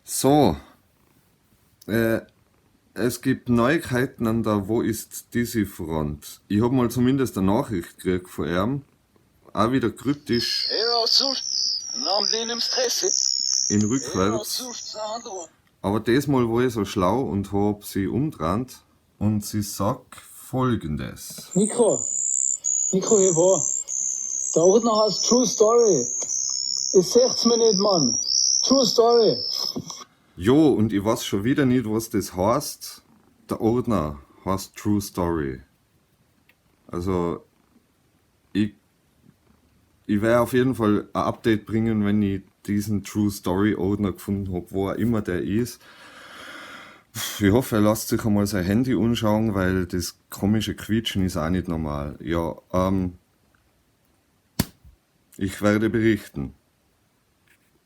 So, es gibt Neuigkeiten an der Wo ist Dizzy Front. Ich hab mal zumindest eine Nachricht gekriegt von ihm. Auch wieder kryptisch in rückwärts. Aber diesmal war ich so schlau und hab sie umdreht und sie sagt Folgendes. Nico, Nico, hier war. Der Ordner heißt True Story. Ich sech's mir nicht, Mann. True Story. Jo, und ich weiß schon wieder nicht, was das heißt. Der Ordner heißt True Story. Also, ich werde auf jeden Fall ein Update bringen, wenn ich diesen True Story Ordner gefunden hab, wo er immer der ist. Ich hoffe, er lässt sich einmal sein Handy anschauen, weil das komische Quietschen ist auch nicht normal. Ja, ich werde berichten.